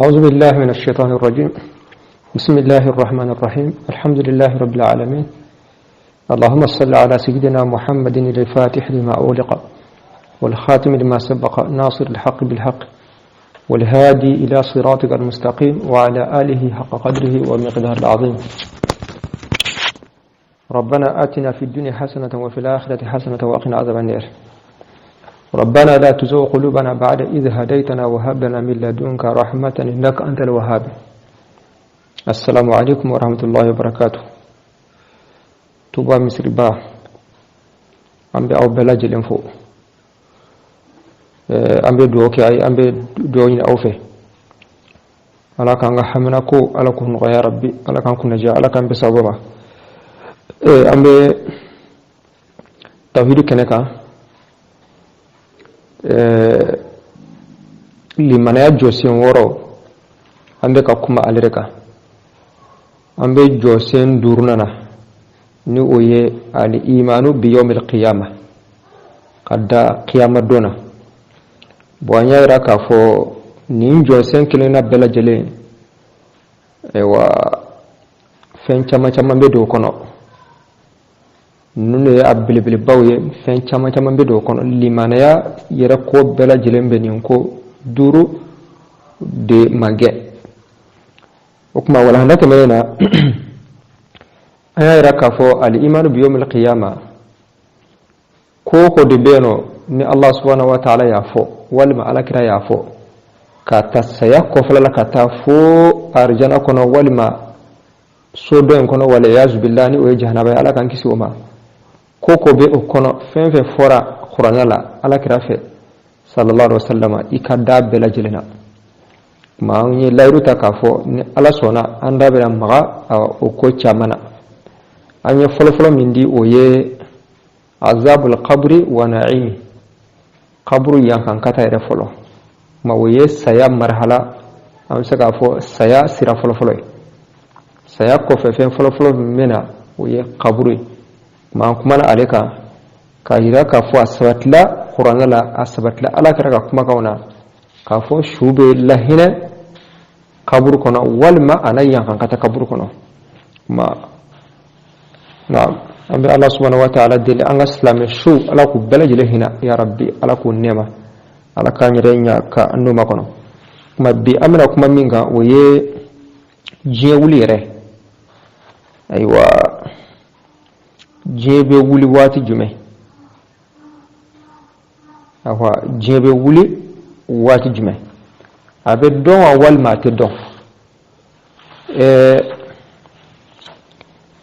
أعوذ بالله من الشيطان الرجيم. بسم الله الرحمن الرحيم. الحمد لله رب العالمين. اللهم صل على سيدنا محمد الفاتح لما أغلق والخاتم لما سبق ناصر الحق بالحق والهادي إلى صراطك المستقيم وعلى آله حق قدره ومقداره العظيم. ربنا آتنا في الدنيا حسنة وفي الآخرة حسنة وقنا عذاب النار. ربنا لا تزغ قلوبنا بعد إذ هديتنا وهب لنا من لدنك رحمة إنك أنت الوهاب. السلام عليكم ورحمة الله وبركاته. Touba Misiriba, an bɛ aw bɛɛ lajɛlen fo. An bɛ dugawu kɛ a ye, an bɛ dugawu ɲini aw fɛ. Ala k'an ka hamina ko Ala k'o nɔgɔya rabbi, Ala k'an kunnaja, Ala k'an bɛn sababa ma. An bɛ tawhidi kɛnɛ kan, limanaya jɔsen 6, an bɛ ka kuma ale de kan. An bɛ jɔsen duurunan na, ni o ye al imanu bi yawmil qiyama, ka da qiyama don na. Bon, an y'a yira k'a fɔ nin jɔsen kelenna bɛɛ lajɛlen, ayiwa, fɛn caman caman bɛ don o kɔnɔ. Ninnu de ye a belebelebaw ye. Fɛn caman caman bɛ don o kɔnɔ. Limanaya yɛrɛ ko bɛɛ lajɛlen bɛ nin ko 5 de magɛn. O tuma, walahanda tɛmɛnen na, an y'a yira k'a fɔ al imanu bi yawmil qiyama, ko o ko de bɛ yen nɔ ni Allah subhanahu wa ta'ala y'a fɔ walima alakira y'a fɔ, ka ta saya kɔfɛla la ka taa fo arijana kɔnɔ walima so dɔ in kɔnɔ, wala yazubillah, ni o ye jahanaba ye, Ala k'an kisi o ma, ko ko bɛ o kɔnɔ, fɛn fɛn fɔra kuranɛ la, alakira fɛ sallallahu alaihi wa sallam, i ka da bɛɛ lajɛlen na. Tuma an ye layiru ta k'a fɔ ni Ala sɔnna, an da bɛna maga o ko caman na. An ye fɔlɔfɔlɔ min di, o ye azabul qabri wa na'imi, kaburu yankan kata yɛrɛ fɔlɔ. Ma o ye saya marhala, an bɛ se k'a fɔ saya sira fɔlɔfɔlɔ ye. Saya kɔfɛ fɛn fɔlɔfɔlɔ min bɛ na, o ye kaburu ye. Ma an kumana ale kan k'a yira k'a fɔ a sabatila kuranɛ la, a sabatila Ala kɛra ka kumakanw na, k'a fɔ su bɛ lahinɛ kaburu kɔnɔ walima a na yankan ka taa kaburu kɔnɔ. Ma na an bɛ Ala subhanahu wa ta'ala deli, an ka silamɛ su, Ala k'u bɛɛ lajɛlen hinɛ ya rabbi, Ala k'u nɛɛma, Ala k'an yɛrɛ ɲa ka an n'o makɔnɔ. Kuma bi, an bɛna kuma min kan, o ye diɲɛ wuli yɛrɛ. Ayiwa, diɲɛ bɛ wuli waati jumɛn? Ayiwa, diɲɛ bɛ wuli waati jumɛn? A bɛ dɔn wa walima a tɛ dɔn?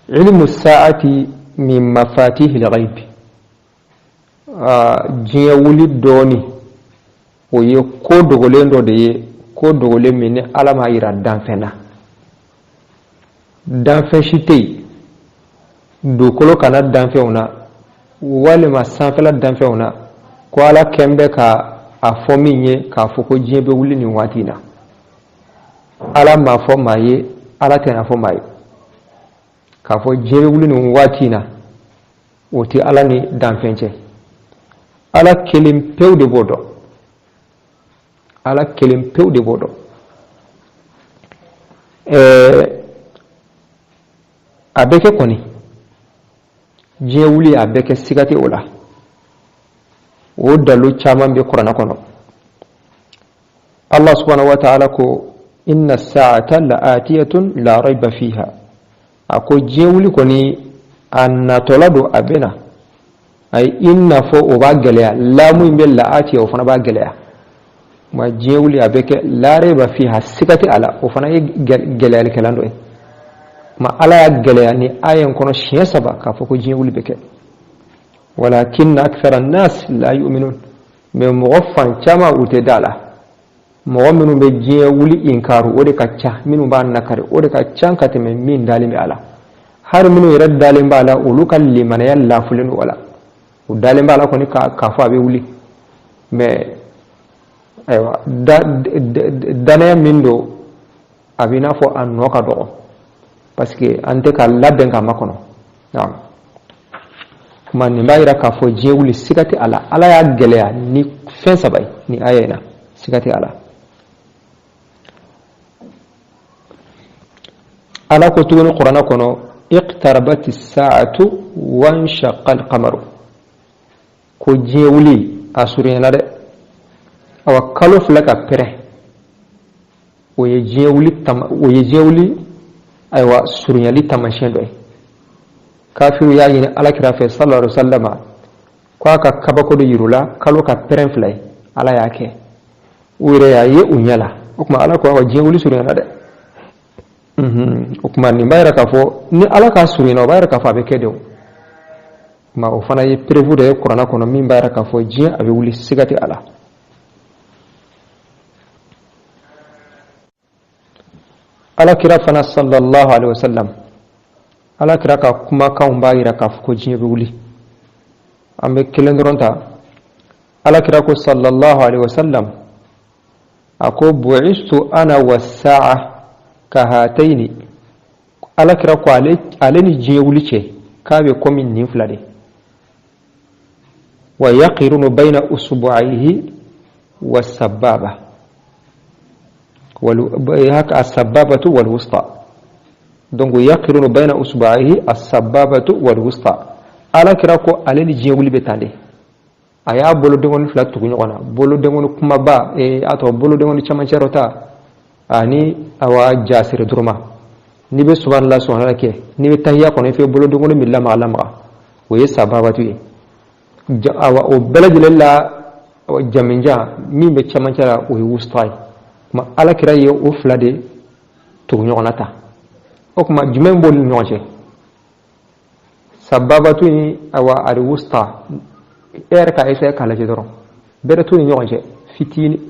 Ilmu saati min mafatihil ghaibi, diɲɛ wuli dɔɔni, o ye ko dogolen dɔ de ye, ko dogolen min ni Ala m'a yira danfɛn na. Danfɛn si tɛ yen, dugukolo kana danfɛnw na walima sanfɛla danfɛnw na, ko Ala kɛn bɛ ka a fɔ min ye k'a fɔ ko diɲɛ bɛ wuli nin waati in na. Ala m'a fɔ maa ye, Ala tɛna fɔ maa ye k'a fɔ diɲɛ bɛ wuli nin waati in na. O tɛ Ala ni danfɛn cɛ. Ala kelen pewu de b'o dɔn, Ala kelen pewu de b'o dɔn. A bɛ kɛ kɔni, diɲɛ wuli a bɛ kɛ, siga tɛ o la. O dalu caman bɛ kuranɛ kɔnɔ. Allah subhanahu wa ta'ala ko inna sa'ata la'atiyatun la rayba fiha. A ko diɲɛ wuli kɔni, a natɔla don, a bɛ na. A ye inna fɔ, o b'a gɛlɛya. Laamu in bɛ la'atiya, o fana b'a gɛlɛya. Ma diɲɛ wuli a bɛ kɛ, la rayba fiha, siga tɛ a la, o fana ye gɛlɛyalikɛlan dɔ ye. Ma Ala y'a gɛlɛya ni aya in kɔnɔ siɲɛ 3 k'a fɔ ko diɲɛ wuli bɛ kɛ. Walakinna akthara nas la yu'minun, mais mɔgɔ fan caman u tɛ da la. Mɔgɔ minnu bɛ diɲɛ wuli inkaru, o de ka ca. Minnu b'a nakari, o de ka ca ka tɛmɛ min dalen bɛ a la. Hali minnu yɛrɛ dalen b'a la, olu ka limanaya lafulen don o la. U dalen b'a la kɔni k'a fɔ a bɛ wuli, mais ayiwa, danaya min don, a b'i n'a fɔ a nɔ ka dɔgɔ, parce que an tɛ ka labɛn k'a makɔnɔ. Naam, kuma nin b'a yira k'a fɔ diɲɛ wuli, siga tɛ a la. Ala y'a gɛlɛya ni fɛn 3 ye ni aya in na, siga tɛ a la. Ala ko tuguni kuranɛ kɔnɔ, iqtarabati saatu wanshaqa alqamaru, ko diɲɛ wuli a surunyana dɛ. Awa, kalo filɛ ka pɛrɛn, o ye diɲɛ wuli tama, o ye diɲɛ wuli ayiwa surunyali taamasiyɛn dɔ ye. Kafiru y'a ɲini Alakira fɛ sallallahu alaihi wasallam ko a ka kabako dɔ yir'u la, kalo ka pɛrɛn fila ye. Ala y'a kɛ, u yɛrɛ y'a ye u ɲɛ la. O tuma Ala ko awa, diɲɛ wuli surunyana dɛ. O tuma nin b'a yira k'a fɔ ni Ala k'a surunyana, o b'a yira k'a fɔ a bɛ kɛ de. O tuma o fana ye preuve dɔ ye kuranɛ kɔnɔ min b'a yira k'a fɔ diɲɛ a bɛ wuli, siga tɛ a la. Ala kira fana sallallahu alaihi wasallam, Ala kira ka kumakanw b'a yira k'a fɔ ko diɲɛ bɛ wuli. An bɛ kelen dɔrɔn ta. Ala kira ko sallallahu alaihi wasallam, a ko bu'istu ana wasa'a ka hataini. Ala kira ko ale ni diɲɛ wuli cɛ k'a bɛ komi nin fila de. Wa yaqirunu bayna usbu'aihi wasababa, haka asababatu walwusta. Donc yaqirunu bayna usbu'aihi asababatu walwusta. Ala kira ko ale ni diɲɛ wuli bɛ tan de. A y'a bolodenkɔni fila tugu ɲɔgɔn na, bolodenkɔni kumaba, a tɔgɔ bolodenkɔni camancɛ dɔ ta ani awa jasiri duruma. N'i bɛ subhanallah subhanallah kɛ, n'i bɛ tahiya kɔnɔ, i fɛ bolodenkɔni min lamaga lamaga, o ye sababatu ye. Awa, o bɛɛ lajɛlen la jaminjan min bɛ camancɛ la, o ye wusta ye. Kuma Ala kira ye o fila de tugu ɲɔgɔn na ta. O tuma jumɛn b'olu ni ɲɔgɔn cɛ? Sababatu ni awa ali wusta, e yɛrɛ ka essayer k'a lajɛ dɔrɔn, bɛrɛ t'u ni ɲɔgɔn cɛ, fitini.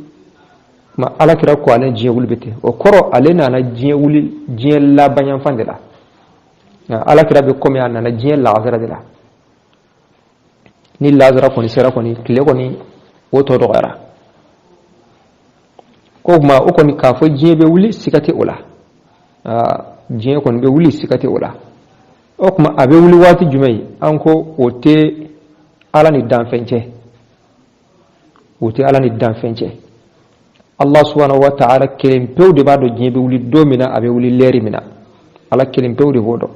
Ma Ala kira ko ale diɲɛ wuli bɛ ten, o kɔrɔ ale nana diɲɛ wuli diɲɛ laban yanfan de la. Ala kira bɛ komi a nana diɲɛ lahazara de la. Ni lahazara kɔni sera kɔni, tile kɔni o tɔ dɔgɔyara. Ko tuma o kɔni k'a fɔ diɲɛ bɛ wuli, siga tɛ o la. Diɲɛ kɔni bɛ wuli, siga tɛ o la. O tuma a bɛ wuli waati jumɛn? An ko o tɛ Ala ni danfɛn cɛ, o tɛ Ala ni danfɛn cɛ. Allah subhanahu wa ta'ala kelen pewu de b'a dɔn diɲɛ bɛ wuli don min na, a bɛ wuli lɛri min na. Ala kelen pewu de b'o dɔn.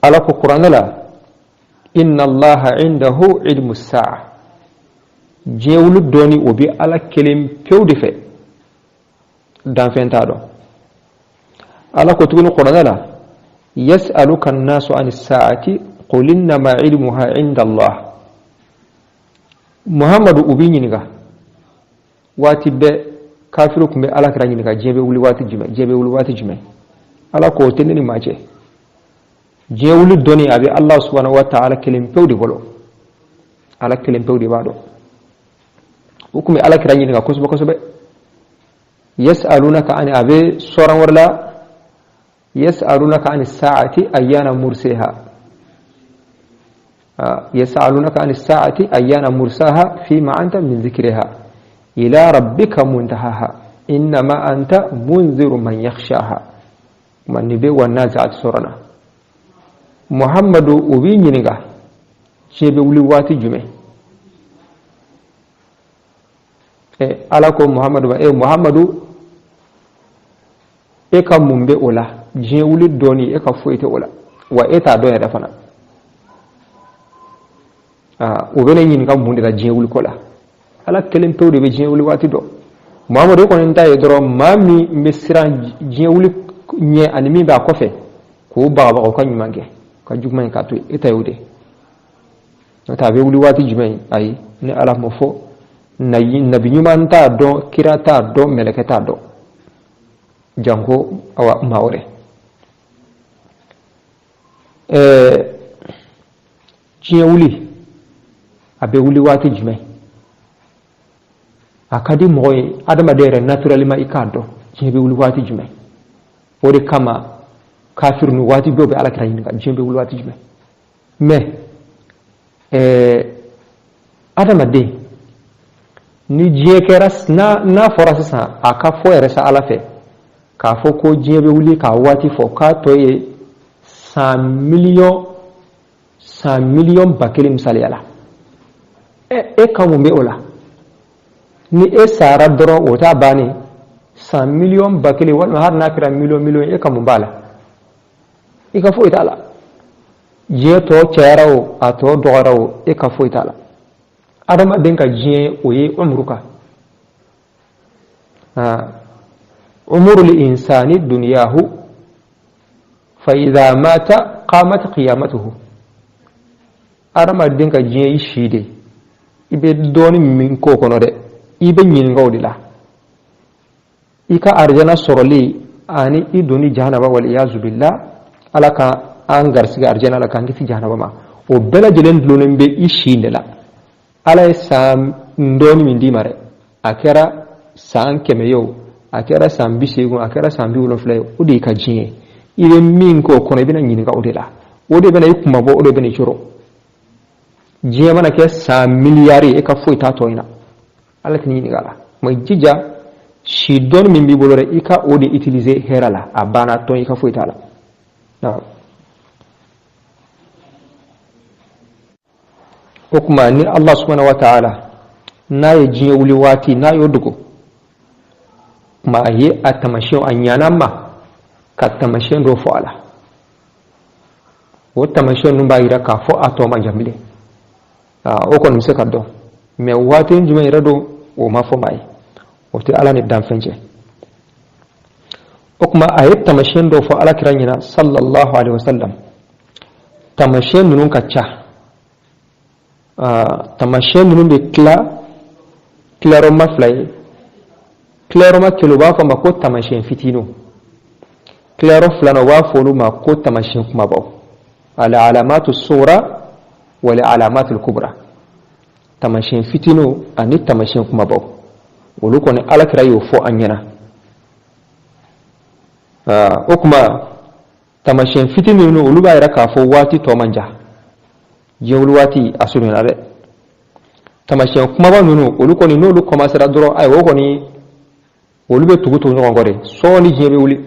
Ala ko kuranɛ la, inna Allaha indahu ilmu sa'a. Diɲɛ wuli dɔɔni, o bɛ Ala kelen pewu de fɛ, danfɛn t'a dɔn. Ala ko tuguni kuranɛ la, yas'aluka an-nasu ani sa'ati qul innama ilmuha inda Allah. Muhammadu, u b'i ɲininka waati bɛɛ. Kafiru tun bɛ Ala kira ɲininka diɲɛ bɛ wuli waati jumɛn, diɲɛ bɛ wuli waati jumɛn. Ala ko o tɛ ne ni maa cɛ. Diɲɛ wuli dɔnni, a bɛ Allah subhanahu wa ta'ala kelen pewu de bolo. Ala kelen pewu de b'a dɔn. U tun bɛ Ala kira ɲininka kosɛbɛ kosɛbɛ. Yas'alunaka ani, a bɛ sɔran wɛrɛ la, yas'alunaka ani sa'ati ayyana murseha, yas'alunaka ani sa'ati ayyana mursaha fima anta min zikriha ila rabbika muntahaha innama anta munziru man yakhshaha. Man ni bɛ wa nazi'ati sɔrɔna. Muhammadu, u b'i ɲininka diɲɛ bɛ wuli waati jumɛn. Ala ko Muhammadu ma, Muhammadu, e ka mun bɛ o la? Diɲɛ wuli dɔɔni, e ka foyi tɛ o la, wa e t'a dɔn yɛrɛ fana. O bɛ ne ɲininka mun de la diɲɛ wuli ko la? Ala kelen pewu de bɛ diɲɛ wuli waati dɔn. Muhammadu, e kɔni ta ye dɔrɔn maa min bɛ siran diɲɛ wuli ɲɛ ani min b'a kɔfɛ, k'o bagabaga u ka ɲuman kɛ, ka juguman in k'a to yen, e ta y'o de ye. N'o tɛ a bɛ wuli waati jumɛn? Ayi, ni Ala m'o fɔ, nabi ɲuman t'a dɔn, kira t'a dɔn, mɛlɛkɛ t'a dɔn, janko awa maa wɛrɛ. Diɲɛ wuli, a bɛ wuli waati jumɛn? A ka di mɔgɔ ye, adamaden yɛrɛ naturellement, i k'a dɔn diɲɛ bɛ wuli waati jumɛn. O de kama kafiru ni waati bɛɛ bɛ Ala kira ɲininka diɲɛ bɛ wuli waati jumɛn. Mais adamaden, ni diɲɛ kɛra, n'a fɔra sisan, a ka fɔ yɛrɛ sa Ala fɛ k'a fɔ ko diɲɛ bɛ wuli k'a waati fɔ, k'a tɔ ye san miliyɔn 1000 misaliya la, e ka mun bɛ o la? Ni e sara dɔrɔn, o t'a bannen. San miliyɔn 1000 walima hali n'a kɛra miliyɔn miliyɔn, e ka mun b'a la? I ka foyi t'a la. Diɲɛ tɔ cayara o, a tɔ dɔgɔyara o, e ka foyi t'a la. Adamaden ka diɲɛ, o ye umuru ka umuru insani duniyahu fa idha mata qamat qiyamatuhu. Adamaden ka diɲɛ i si de, i bɛ dɔɔni min k'o kɔnɔ dɛ, i bɛ ɲininka o de la. I ka arijana sɔrɔli ani i donni jahanaba, wal iyazu billah, Ala ka an garisɛgɛ arijana la, k'an kisi jahanaba ma, o bɛɛ lajɛlen dulonnen bɛ i si de la. Ala ye san dɔɔni min d'i ma dɛ, a kɛra san 100 ye o, a kɛra san 80, a kɛra san 70 ye, o de y'i ka diɲɛ ye. I bɛ min k'o kɔnɔ, i bɛna ɲininka o de la. O de bɛna i kunmabɔ, o de bɛna i coron. Diɲɛ mana kɛ san miliyari, e ka foyi t'a tɔ in na, Ala t'i ɲininka la. Ma jija, si dɔɔni min b'i bolo dɛ, i ka o de utiliser hɛrɛ la. A banna tɔn, i ka foyi t'a la. Naam. O tuma, ni Allah subhanahu wa ta'ala n'a ye diɲɛ wuli waati n'a y'o dogo, kuma a ye a tamasiyɛn, a ɲana ma ka tamasiyɛn dɔ fɔ a la. O tamasiyɛn ninnu b'a yira k'a fɔ a tɔ man jan bilen. O kɔni bɛ se ka dɔn, mɛ waati jumɛn yɛrɛ don, o ma fɔ maa ye, o tɛ Ala ni danfɛn cɛ. O tuma, a ye tamasiyɛn dɔ fɔ Ala kira ɲɛna sallallahu alaihi wasallam. Tamasiyɛn ninnu ka ca. Tamasiyɛn ninnu bɛ tila tilayɔrɔma fila ye. Tilayɔrɔma kelen, u b'a fɔ a ma ko tamasiyɛn fitininw. Tilayɔrɔ filanan, u b'a fɔ olu ma ko tamasiyɛn kumabaw, al alamatu sughra wal alamatu kubra. Tamasiyɛn fitininw ani tamasiyɛn kumabaw, olu kɔni, Ala kira y'o fɔ an ɲɛna. O tuma, tamasiyɛn fitinin ninnu, olu b'a yira k'a fɔ waati tɔ man jan, diɲɛ wuli waati a surunyana dɛ. Tamasiyɛn kumaba ninnu, olu kɔni, n'olu kɔmasera dɔrɔn, ayiwa, o kɔni, olu bɛ tugu tugu ɲɔgɔn kɔ de, sɔɔni diɲɛ bɛ wuli.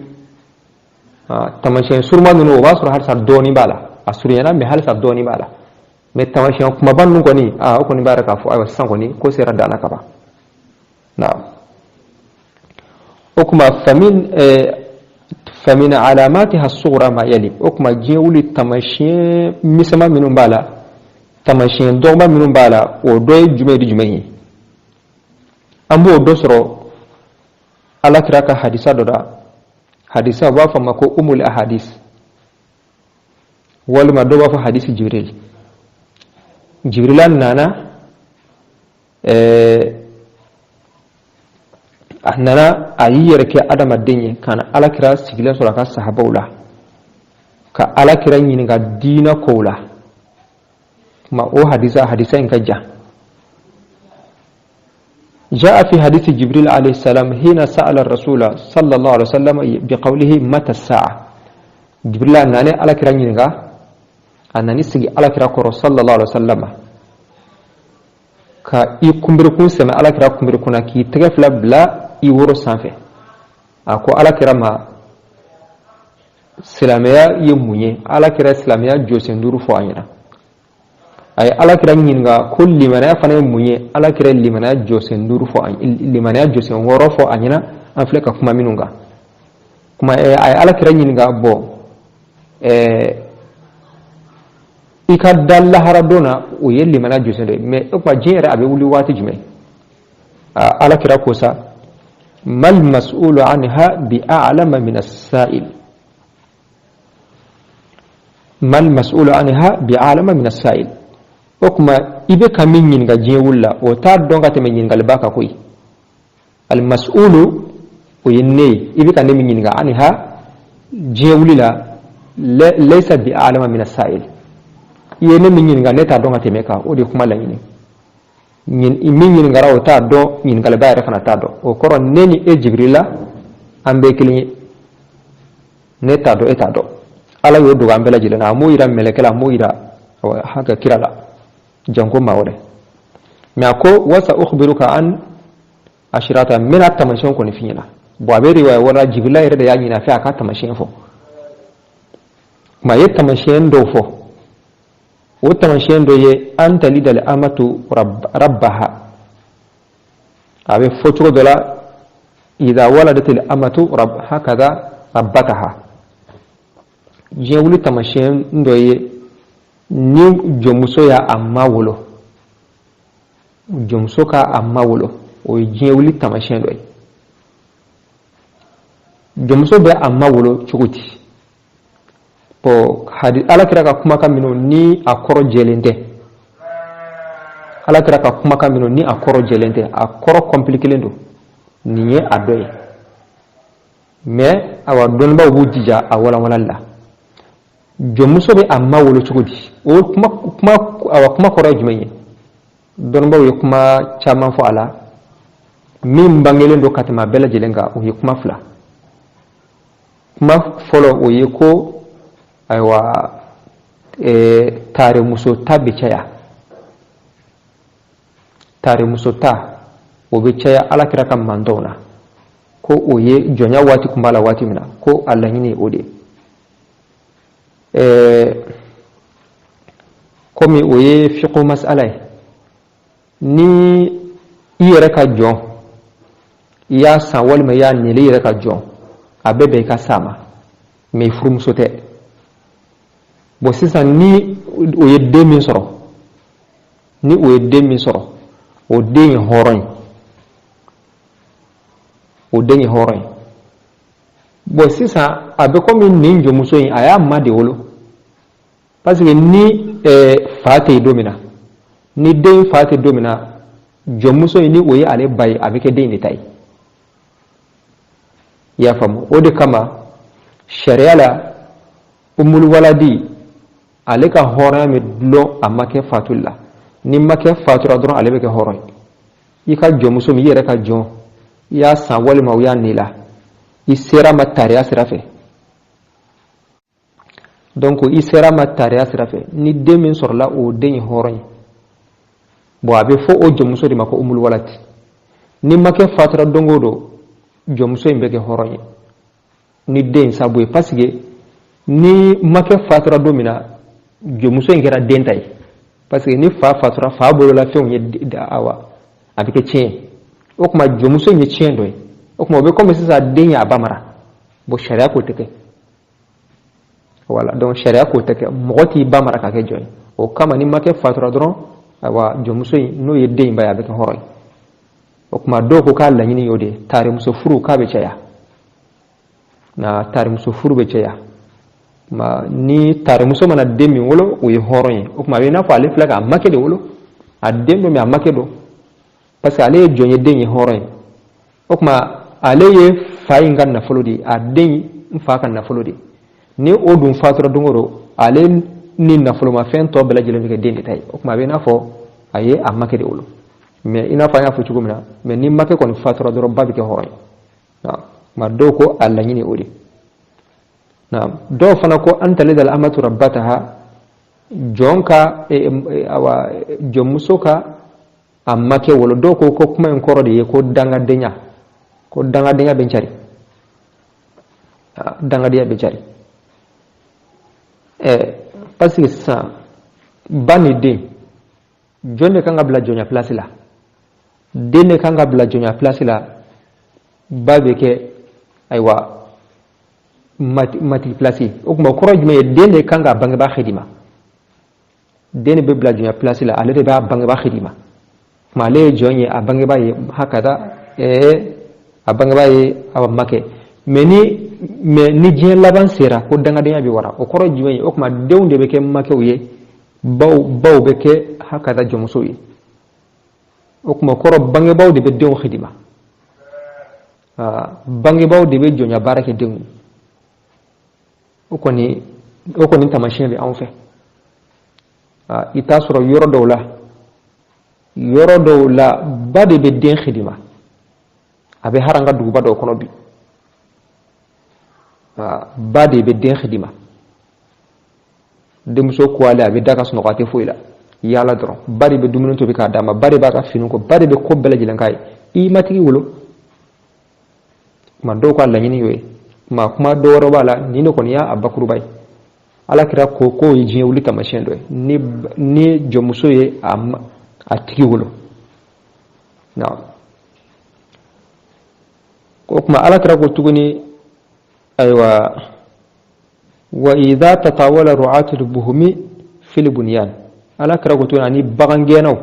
Tamasiyɛn suruma ninnu, o b'a sɔrɔ halisa dɔɔni b'a la, a surunyana, mɛ halisa dɔɔni b'a la. Mɛ tamasiyɛn kumaba ninnu kɔni, o kɔni b'a yira k'a fɔ ayiwa, sisan kɔni, ko sera dan na ka ban. Naam. O tuma, famin alamatiha sughra ma yali. O tuma, diɲɛ wuli tamasiyɛn misɛnman minnu b'a la, tamasiyɛn dɔgɔman minnu b'a la, o dɔ ye jumɛn ni jumɛn ye? An b'o dɔ sɔrɔ Ala kira ka hadisa dɔ la. Hadisa, u b'a fɔ a ma ko umul ahadis, walima dɔw b'a fɔ hadisi Jibril. Jibrila nana, a nana, a y'i yɛrɛ kɛ adamaden ye ka na Ala kira sigilen sɔrɔ a ka sahabaw la, ka Ala kira ɲininka diinɛ kow la. Kuma o hadisa in ka jan. جاء في حديث جبريل عليه السلام حين سأل الرسول صلى الله عليه وسلم بقوله متى الساعة. جبريل ناني على كرا ɲininka, a nani sigi Ala kira kɔrɔ sallallahu alaihi wasallam, ka i kunbirikun sɛmɛ Ala kira kunbirikun na, k'i tɛgɛ fila bila i woro sanfɛ. A ko Ala kira ma: silamɛya ye mun ye? Ala kira silamɛya jɔsen duuru fɔ a ɲɛna. A ye Ala kira ɲininka ko limanaya fana ye mun ye? Ala kira limanaya jɔsen duuru fɔ, limanaya jɔsen wɔɔrɔ fɔ a ɲɛna, an filɛ ka kuma minnu kan. Kuma a ye Ala kira ɲininka: bɔn, i ka da lahara don na, o ye limanaya jɔsen dɔ ye, mɛ o tuma, diɲɛ yɛrɛ a bɛ wuli waati jumɛn? Ala kira ko sa: mal mas'ulu anha bi a'lama min as-sa'il, mal mas'ulu anha bi a'lama min as-sa'il. O tuma, i bɛ ka min ɲininka diɲɛ wuli la, o t'a dɔn ka tɛmɛ ɲininkaliba kan koyi. Al mas'ulu, o ye ne ye. I bɛ ka ne min ɲininka anha, diɲɛ wuli la, laysa bi a'lama min as-sa'il, i ye ne min ɲininka, ne t'a dɔn ka tɛmɛ kan. O de ye kuma laɲini. Min ɲininkara, o t'a dɔn, ɲininkaliba yɛrɛ fana t'a dɔn. O kɔrɔ, ne ni e Jibirila, an bɛɛ kelen ye. Ne t'a dɔn, e t'a dɔn. Ala y'o dogo an bɛɛ lajɛlen na. A m'o yira mɛlɛkɛ la, a m'o yira hakɛ kira la, janko maa wɛrɛ. Mɛ a ko: wasa ukhbiruka an ashirata, n bɛna tamasiyɛn kɔni f'i ɲɛna. Bɔn, a bɛ riwaya wɛrɛ la, Jibirila yɛrɛ de y'a ɲini a fɛ a ka tamasiyɛn fɔ. Kuma a ye tamasiyɛn dɔw fɔ. O tamasiyɛn dɔ ye an talidal amatu rabbaha. A bɛ fɔ cogo dɔ la. Idha waladatil amatu rab hakaza rabbataha. Diɲɛ wuli taamasiyɛn dɔ ye ni jɔnmuso y'a a ma wolo, jɔnmuso ka a ma wolo, o ye diɲɛ wuli taamasiyɛn dɔ ye. Jɔnmuso bɛ a ma wolo cogo di? Bon, hadi ala kira ka kumakan minnu ni a kɔrɔ jɛlen tɛ, ala kira ka kumakan minnu ni a kɔrɔ jɛlen tɛ, a kɔrɔ kɔnpilikelen don, nin ye a dɔ ye. Mais awa, dɔnnibaaw b'u jija a walanwalali la. Jɔnmuso bɛ a ma wolo cogo di? O kuma kuma awa, kuma kɔrɔ ye jumɛn ye? Dɔnnibaaw ye kuma caman fɔ a la. Min bangelen don ka tɛmɛ a bɛɛ lajɛlen kan, o ye kuma fila. Kuma fɔlɔ, o ye ko ayiwa, taremuso ta bɛ caya, taremuso ta o bɛ caya ala kira ka mantɔnw na, ko o ye jɔnya waati kun b'a la waati min na, ko a laɲini ye o de ye. Komi o ye fiqhu masala ye, ni i yɛrɛ ka jɔn i y'a san walima i y'a nili i yɛrɛ ka jɔn, a bɛ bɛn i ka s'a ma, mais i furumuso tɛ. Bon, sisan ni o ye den min sɔrɔ, ni o ye den min sɔrɔ, o den ye hɔrɔn ye, o den ye hɔrɔn ye. Bon, sisan a bɛ komi nin jɔnmuso in, a y'a ma de wolo, parce que ni fa tɛ yen don min na, ni den fa tɛ don min na, jɔnmuso in ni o ye ale ba ye, a bɛ kɛ den de ta ye. I y'a faamu? O de kama sariya la, umuluwaladi ale ka hɔrɔnya bɛ dulon a makɛ fatuli la. Ni makɛ fatura dɔrɔn, ale bɛ kɛ hɔrɔn ye. I ka jɔnmuso min, i yɛrɛ ka jɔn, i y'a san walima o y'a nila, i sera ma tariya sira fɛ, donc i sera ma tariya sira fɛ, ni den min sɔrɔla, o den ye hɔrɔn ye. Bon, a bɛ fɔ o jɔnmuso de ma ko umuluwalati. Ni makɛ fatura don o don, jɔnmuso in bɛ kɛ hɔrɔn ye ni den sabu ye, parce que ni makɛ fatura don min na, jɔnmuso in kɛra den ta ye, parce que ni fa fatura, fa bolola fɛnw ye, awa, a bɛ kɛ tiɲɛ ye. O tuma jɔnmuso in ye tiɲɛ dɔ ye. O tuma o bɛ komi sisan den ye a ba mara. Bon, sariya k'o tɛ kɛ. Voilà, donc sariya k'o tɛ kɛ, mɔgɔ t'i ba mara ka kɛ jɔn ye. O kama ni makɛ fatura dɔrɔn, ayiwa, jɔnmuso in n'o ye den in ba ye, a bɛ kɛ hɔrɔn ye. O tuma dɔw ko k'a laɲini y'o de ye, tarimuso furu k'a bɛ caya, nka tarimuso furu bɛ caya. Tuma ni tarimuso mana den min wolo, o ye hɔrɔn ye. O tuma a bɛ i n'a fɔ ale filɛ k'a makɛ de wolo, a den don, mais a makɛ don, parce que ale ye jɔn ye, den ye hɔrɔn ye. O tuma ale ye fa in ka nafolo de ye, a den n fa ka nafolo de ye. Ni o dun fatura don o don, ale ni nafolomafɛn tɔ bɛɛ lajɛlen bɛ kɛ den de ta ye. O tuma a bɛ i n'a fɔ a ye a makɛ de wolo. Mais i n'a fɔ an y'a fɔ cogo min na, mais ni makɛ kɔni fatura dɔrɔn, ba bɛ kɛ hɔrɔn ye. Nka dɔw ko a laɲini o de. Dɔw fana ko an talidal amatu rabbataha, jɔn ka awa, jɔnmuso ka a makɛ wolo. Dɔw ko ko kuma in kɔrɔ de ye ko dangadenya, ko dangadenya bɛ cari, dangadenya bɛ cari. Parce que sisan ba ni den, jɔn de kan ka bila jɔnya place la? Den de kan ka bila jɔnya place la. Ba bɛ kɛ, ayiwa, matigi place. O tuma kɔrɔ jumɛn ye? Den de kan ka bangebaa xidima, den de bɛ bila jɔnya place la, ale de b'a bangebaa xidima. Tuma ale ye jɔn ye, a bangebaa ye hakada, a bangebaa ye a makɛ. Mais ni diɲɛ laban sera ko dangadenya bɛ wara, o kɔrɔ jumɛn ye? O tuma denw de bɛ kɛ makɛw ye, baw bɛ kɛ hakada jɔnmusow ye. O tuma kɔrɔ, bangebaaw de bɛ denw xidima, bangebaaw de bɛ jɔnya baara kɛ denw ye. O kɔni taamasiyɛn bɛ anw fɛ. I t'a sɔrɔ yɔrɔ dɔw la, yɔrɔ dɔw la, ba de bɛ den xidima. A bɛ hali an ka duguba dɔw kɔnɔ bi, ba de bɛ den xidima. Denmuso ko ale a bɛ da ka sunɔgɔ, a tɛ foyi la, yaala dɔrɔn. Ba de bɛ dumuni tobi k'a d'a ma, ba de b'a ka fini ko, ba de bɛ ko bɛɛ lajɛlen k'a ye. I matigi wolo. Kuma dɔw ka laɲini y'o ye. Kuma dɔ wɛrɛ b'a la, nin de kɔni y'a bakuruba ye. Ala kira ko k'o ye diɲɛ wuli taamasiyɛn dɔ ye, ni jɔnmuso ye a tigi wolo. Naam. O tuma Ala kira ko tuguni, ayiwa, wa idha tatawala ru'atul buhumi fil bunyan. Ala kira ko tuguni, ani bagangɛnnaw,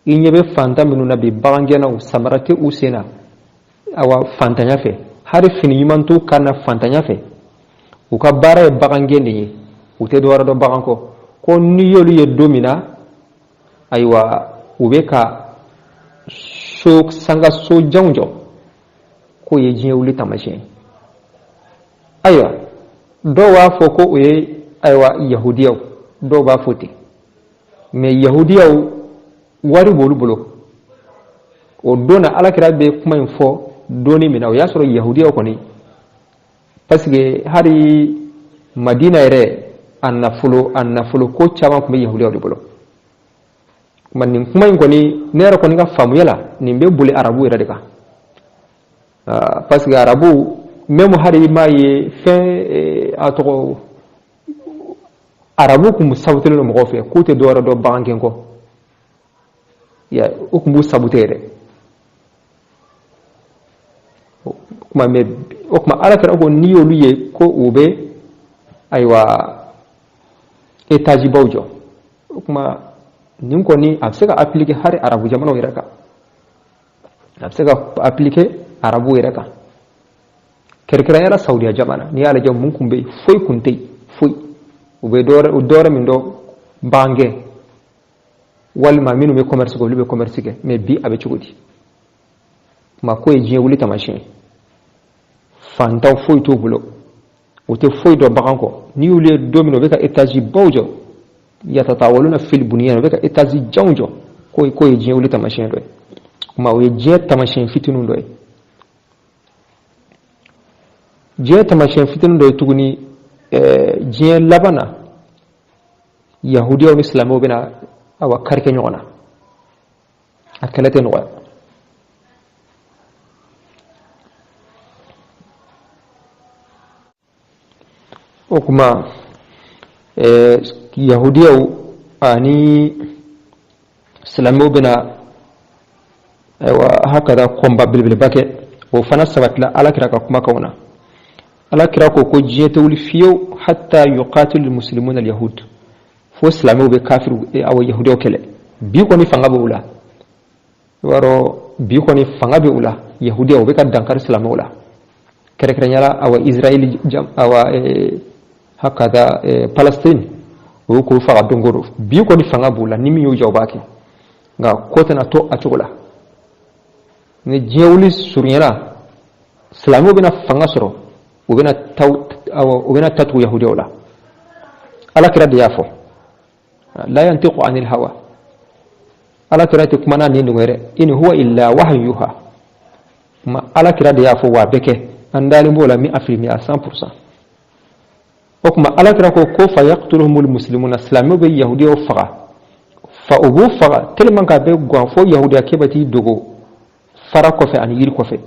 i ɲɛ bɛ fantan minnu na bi, bagangɛnnaw, samara tɛ u sen na, awa fantanya fɛ, hali fini ɲuman t'u kan na fantanya fɛ, u ka baara ye bagangɛn de ye, u tɛ dɔwɛrɛ dɔn bagan kɔ. Ko n'i y'olu ye don min na, ayiwa, u bɛ ka so sanga so janw jɔ, k'o ye diɲɛ wuli taamasiyɛn ye. Ayiwa, dɔw b'a fɔ ko o ye, ayiwa, yahudiyaw, dɔw b'a fɔ ten, mais yahudiyaw wari b'olu bolo. O don na, Alakira bɛ kuma in fɔ donni min na, o y'a sɔrɔ yahudiyaw kɔni, parce que hali Madina yɛrɛ, a nafolo ko caman tun bɛ yahudiyaw de bolo. Ma nin kuma in kɔni, ne yɛrɛ kɔni ka faamuya la, nin bɛ boli arabu yɛrɛ de kan, parce que arabu même, hali i m'a ye fɛn, a tɔgɔ, arabu tun sabutelen don mɔgɔw fɛ k'u tɛ dɔwɛrɛ dɔn bagan gɛn kɔ. Ya, u tun b'u sabute yɛrɛ kuma. Mais o tuma, Ala kɛra ko n'i y'olu ye ko u bɛ, ayiwa, étage baw jɔ, o tuma nin kɔni a bɛ se ka appliquer hali arabu jamanaw yɛrɛ kan, a bɛ se ka appliquer arabu yɛrɛ kan, kɛrɛnkɛrɛnnenya la Saudiya jamana. N'i y'a lajɛ, mun kun bɛ yen? Foyi kun tɛ yen, foyi. U bɛ dɔwɛrɛ min dɔn, bagan gɛn, walima minnu bɛ commerce kɛ, olu bɛ commerce kɛ. Mais bi a bɛ cogo di? Kuma ko ye diɲɛ wuli taamasiyɛn ye. Fantanw, foyi t'u bolo, u tɛ foyi dɔn bagan kɔ. N'i y'olu ye don min na, u bɛ ka étage baw jɔ, yatatawaluna fil bunyan, u bɛ ka étage janw jɔ, k'o ye diɲɛ wuli taamasiyɛn dɔ ye. Kuma o ye diɲɛ taamasiyɛn fitinin dɔ ye. Diɲɛ taamasiyɛn fitinin dɔ ye tuguni, diɲɛ laban na, yahudiyaw ni silamɛw bɛna, awa, karikɛ ɲɔgɔn na, a kɛlɛ tɛ nɔgɔya. O kuma, yahudiyaw ani silamɛw bɛna, ayiwa, hakada kɔnba belebeleba kɛ. O fana sabatila Ala kira ka kumakanw na. Ala kira ko ko diɲɛ tɛ wuli fiyewu hatta yuqatilu muslimuna al-yahud, fo silamɛw bɛ kafiru, awa, yahudiyaw kɛlɛ. Bi kɔni fanga b'u la, i b'a dɔn, bi kɔni fanga bɛ u la. Yahudiyaw bɛ ka dankari silamɛw la, kɛrɛnkɛrɛnnenya la, awa, Israël, awa, hakada Palestine, o y'u k'o faga don o don. Bi kɔni fanga b'u la, ni min y'u jɔ, u b'a kɛ. Nka ko tɛna to a cogo la. Ni diɲɛ wuli surunyana, silamɛw bɛna fanga sɔrɔ, u bɛna ta, awa, u bɛna ta tugu yahudiyaw la. Ala kira de y'a fɔ, la yantiqu anil hawa, Ala kira tɛ kuma n'a ni dogo yɛrɛ, in huwa illa wahyu yuha. Kuma Ala kira de y'a fɔ, wa a bɛ kɛ, an dalen b'o la mi afirimi à 100%. O tuma, Ala kira ko ko fa yaqtuluhumul muslimuna, silamɛw bɛ yahudiyaw faga, fa u b'u faga tellement k'a bɛ gan fo yahudiya kɛ bɛ t'i dogo fara kɔfɛ ani yiri kɔfɛ.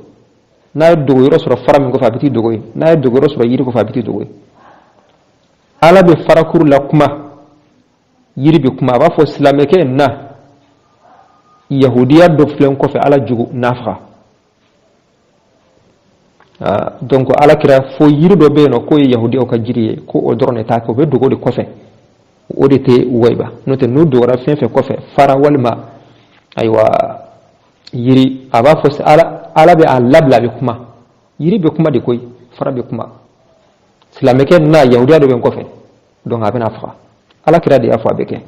N'a ye dogo yɔrɔ sɔrɔ fara min kɔfɛ, a bɛ t'i dogo yen. N'a ye dogo yɔrɔ sɔrɔ yiri kɔfɛ, a bɛ t'i dogo yen. Ala bɛ farakuru la kuma, yiri bɛ kuma, a b'a fɔ silamɛkɛ na, yahudiya dɔ filɛ n kɔfɛ, Ala jugu n'a faga. Donc Ala kira fo yiri dɔ bɛ yen nɔ k'o ye yahudiyaw ka jiri ye, ko o dɔrɔn de t'a kɛ, o bɛ dogo de kɔfɛ, o de tɛ wayiba. N'o tɛ, n'u dogora fɛn fɛn kɔfɛ, fara walima, ayiwa, yiri, a b'a fɔ Ala, Ala bɛ a labila, a bɛ kuma, yiri bɛ kuma de koyi, fara bɛ kuma, silamɛkɛ na, yahudiya dɔ bɛ n kɔfɛ, donc a bɛna faga. Ala kira de y'a fɔ, a bɛ kɛ.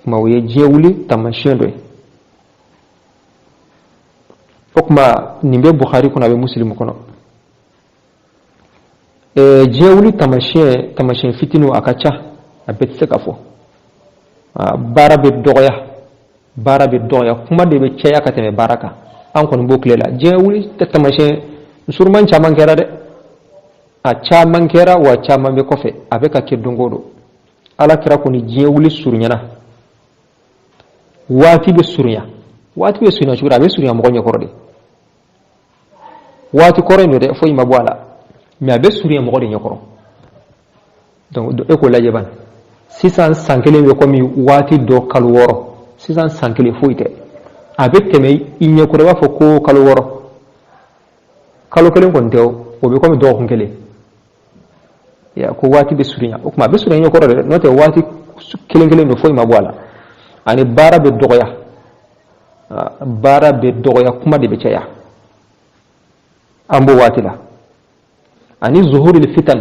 Kuma o ye diɲɛ wuli taamasiyɛn dɔ ye. O tuma, nin bɛ Bukhari kɔnɔ, a bɛ Muslim kɔnɔ. Diɲɛ wuli taamasiyɛn fitininw, a ka ca, a bɛɛ tɛ se ka fɔ. Baara bɛ dɔgɔya, baara bɛ dɔgɔya, kuma de bɛ caya ka tɛmɛ baara kan. An kɔni b'o tile la. Diɲɛ wuli taamasiyɛn suruman caman kɛra dɛ, a caman kɛra, wa caman bɛ kɔfɛ, a bɛ ka kɛ don o don. Ala kira kɔni, diɲɛ wuli surunyana, waati bɛ surunya. Waati bɛ surunya cogo di? A bɛ surunya mɔgɔ ɲɛkɔrɔ de. Waati kɔrɔ in don dɛ, foyi ma bɔ a la, mais a bɛ surunya mɔgɔ de ɲɛkɔrɔ. Donc e k'o lajɛ ban, sisan san kelen bɛ komi waati dɔ kalo 6. Sisan san kelen foyi tɛ, a bɛ tɛmɛ i ɲɛkɔrɔ i b'a fɔ ko kalo 6. Kalo kelen kɔni tɛ, o bɛ komi dɔgɔkun kelen. Ya ko waati bɛ surunya, o tuma a bɛ surunya ɲɛkɔrɔ dɛ, n'o tɛ waati kelen kelen don, foyi ma bɔ a la. Ani baara bɛ dɔgɔya, baara bɛ dɔgɔya, kuma de bɛ caya. An b'o waati la. Ani zuhuril fitan,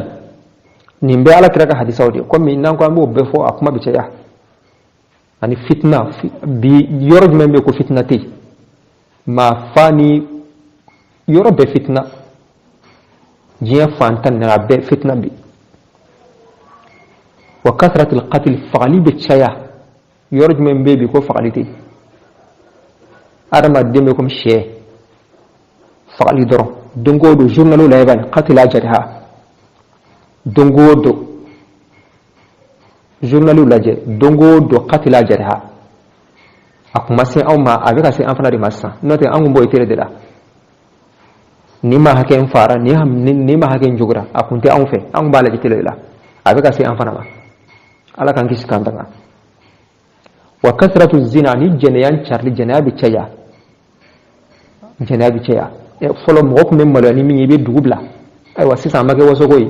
nin bɛɛ Ala kira ka hadisaw de ye. Komi n'an ko an b'o bɛɛ fɔ, a kuma bɛ caya. Ani fitina, bi yɔrɔ jumɛn bɛ ko fitina tɛ yen? Maa fa ni yɔrɔ bɛɛ fitina, diɲɛ fan tan ni a bɛɛ fitina bi. Wa kasratil qatl, fagali bɛ caya. Yɔrɔ jumɛn bɛ bi ko fagali tɛ yen? Adamaden bɛ komi sɛ, fagali dɔrɔn. Don o don journal la i b'a ye qatila jariha. Don o don journal lajɛ, don o don qatila jariha. A kun ma se anw ma, a bɛ ka se an fana de ma sisan. N'o tɛ, an kun b'o télé de la, nin ma hakɛ in fara, nin ma hakɛ in jogira. A kun tɛ anw fɛ, an kun b'a lajɛ télé de la. A bɛ ka se an fana ma. Ala k'an kisi k'an tanga. Wa kasratu zina, ni jɛnɛya carili, jɛnɛya bɛ caya, jɛnɛya bɛ caya. Fɔlɔ mɔgɔ tun bɛ maloya ni min ye, i bɛ dugu bila. Ayiwa, sisan a ma kɛ wasoko ye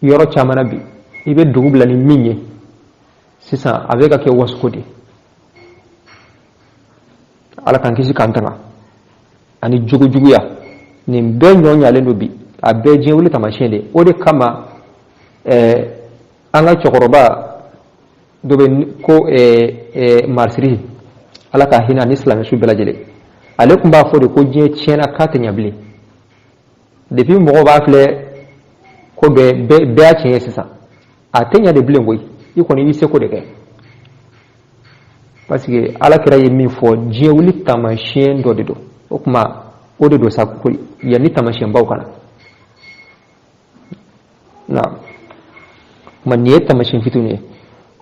yɔrɔ caman na bi. I bɛ dugu bila ni min ye, sisan a bɛ ka kɛ wasoko de. Ala k'an kisi k'an tanga. Ani jogojuguya, nin bɛɛ ɲɔ ɲalen don bi. A bɛɛ diɲɛ wuli taamasiyɛn de. O de kama an ka cɛkɔrɔba dɔ bɛ ko Marisiri, Ala ka hinɛ ani silamɛsu bɛɛ lajɛlen, ale tun b'a fɔ de ko diɲɛ tiɲɛna, k'a tɛ ɲɛ bilen. Depuis mɔgɔw b'a filɛ ko bɛɛ bɛɛ y'a tiɲɛ ye sisan, a tɛ ɲɛ de bilen koyi. I kɔni i b'i seko de kɛ, parce que Ala kira ye min fɔ, diɲɛ wuli taamasiyɛn dɔ de don. O tuma o de don sa ko yanni taamasiyɛnbaw ka na. Na kuma nin ye taamasiyɛn fitinin ye.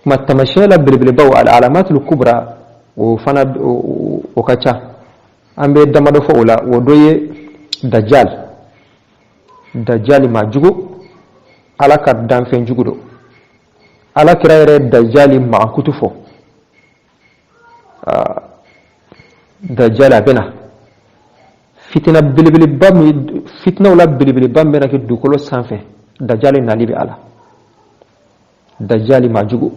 Kuma taamasiyɛn la belebelebaw, al alamatul kubra, o fana o ka ca. An bɛ damadɔ fɔ o la. O dɔ ye dajjal. Dajjal maa jugu, Ala ka danfɛn jugu don. Ala kira yɛrɛ dajjali mankutu fɔ. Dajjal a bɛna fitina belebeleba min, fitinaw la belebeleba min bɛna kɛ dugukolo sanfɛ, dajjali nali bɛ a la. Dajjali maa jugu.